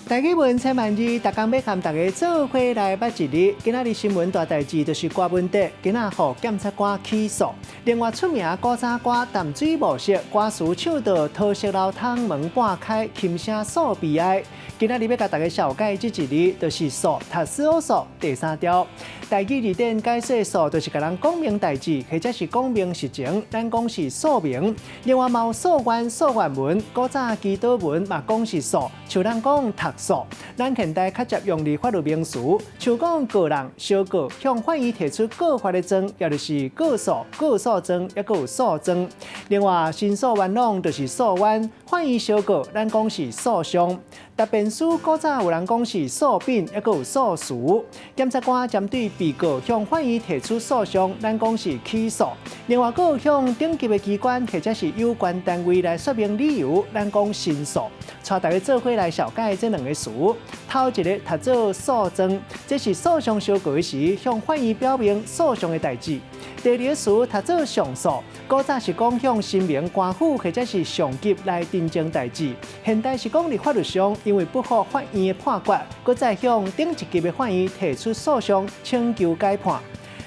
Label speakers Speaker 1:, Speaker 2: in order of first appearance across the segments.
Speaker 1: 台語文千萬字，逐工欲佮大家做伙來捌一字。今仔日新聞大代誌就是柯文哲，今仔予檢察官起訴。另外出名古早歌淡水模式，歌詞唱到桃色樓窗門半開，輕聲訴悲哀。今仔日欲共大家紹介這一字，就是訴，讀訴訴第三調。台語字典解說訴，就是共人講明代誌，或者是講明實情，咱講是訴明。另外嘛有訴願、訴願文，古早祈禱文嘛講是訴，像咱講讀訴。咱現代較捷用佇法律名詞，像講告人、相告，向法院提出告發的狀，也就是告訴、告訴狀，抑閣有訴狀。另外，申訴冤枉就是訴冤，法院相告，咱講是訴訟。答辯書古早有人講是訴稟，抑閣有訴詞。檢察官針對被告向法院提出訴訟，咱講是起訴。另外，閣有向頂級的機關或者是有關單位來說明理由，咱講申訴。帶大家做伙來紹介這兩个詞。頭一个讀做訴狀，這是訴訟相告時向法院表明訴訟的代誌。第二个詞讀做上訴，古早是講向神明官府或者是上級來陳情代誌。現代是講佇法律上，因為不服法院的判決，閣再向頂一級的法院提出訴訟，請求改判。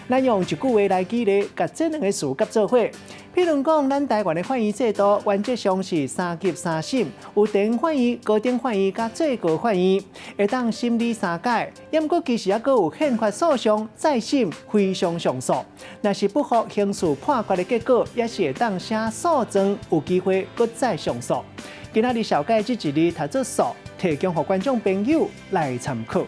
Speaker 1: 咱用一句話來舉例，共這兩个詞結做伙。譬如講，咱台灣的法院制度原則上是三級三審，有地方法院、高等法院佮最高法院，會當審理三擺。毋過其實猶閣有憲法訴訟、再審、非常上訴。若是不服刑事判決的結果，也是會當寫訴狀，有機會閣再上訴。今仔日紹介這一字讀做訴，提供予觀眾朋友來參考。